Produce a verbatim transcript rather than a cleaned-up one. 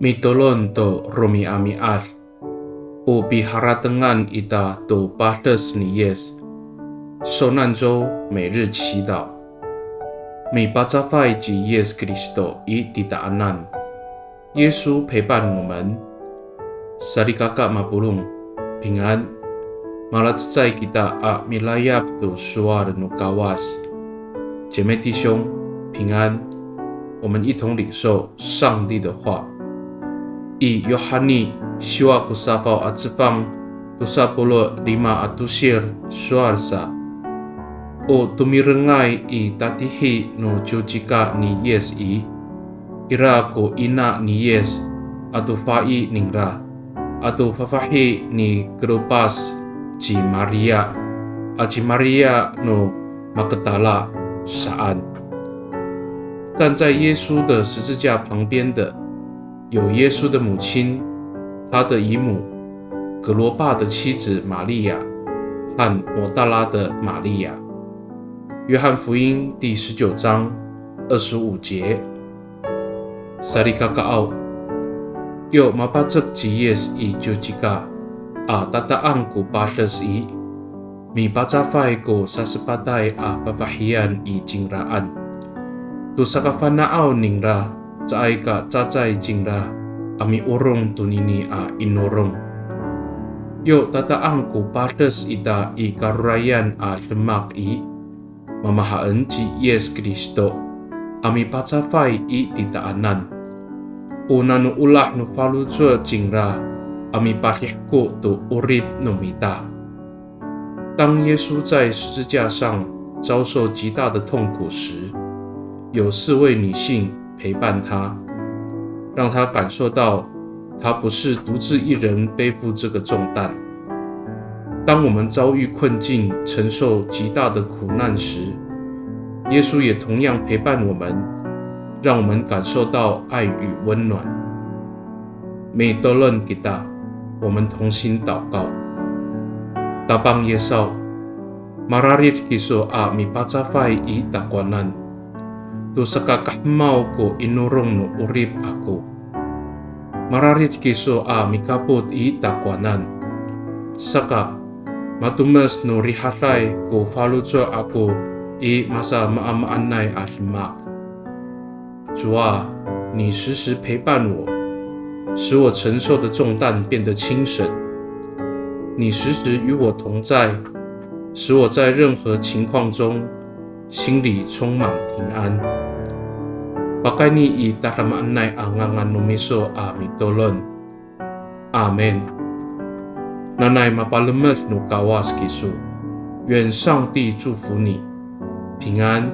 Mitolon to romi'ami'ad, o piharatengan ita to pades ni Yis. 受难周每日祈祷. Mipacafay ci Yis Kristo i titaanan. 耶稣陪伴我们。Salikaka mapolong, 平安。Malacecay kita a milayap to sowal no Kawas. 姐妹弟兄，平安。我们一同领受上帝的话。I Yohani siwa ko safaw a cefang, tosa polo' lima a tosir, sowal sa. O tomirengay i tatihi no ciwcika ni Yis i, ira ko ina ni Yis, ato fa'i ningra, ato fafahi ni Klopas ci Mariya, a ci Mariya no Maktala saan. 站在耶稣的十字架旁边的，有耶稣的母亲，他的姨母，格罗巴的妻子玛利亚，和抹大拉的玛利亚。约翰福音第十九章二十五节。Salikakaaw, yo mapacek ci Yis i ciwcika, a tata'ang ko pades i, mipacafay ko sasepatay a fafahiyan i cingraan. To sakafana'aw ningra, caay ka cacay cingra a miorong tonini a inorong. Yo tata'ang ko pades ita i karorayan a demak i, mamahaen ci Yis Kristo a mipacafay i titaanan. O nano olah no faloco' cingra a mipadihko to 'orip no mita. 当耶稣在十字架上遭受极大的痛苦时，有四位女性陪伴他，让他感受到他不是独自一人背负这个重担。当我们遭遇困境、承受极大的苦难时，耶稣也同样陪伴我们，让我们感受到爱与温暖。Mitolon kita, 我们同心祷告。Tapang Yis aw, mararid kiso a mipacafay i takowanan to sakakahemaw ko inorong no 'orip ako. Mararid kiso a mikapot i takowanan, saka matomes no rihaday ko faloco' ako i masamaamaanay a demak. 主啊，你时时陪伴我，使我承受的重担变得轻省。你时时与我同在，使我在任何情况中心里充满平安。Pakayni i tadamaanay a ngangan no miso a mitolon. Amin. Nanay mapalemed no Kawas kiso. 愿上帝祝福你，平安。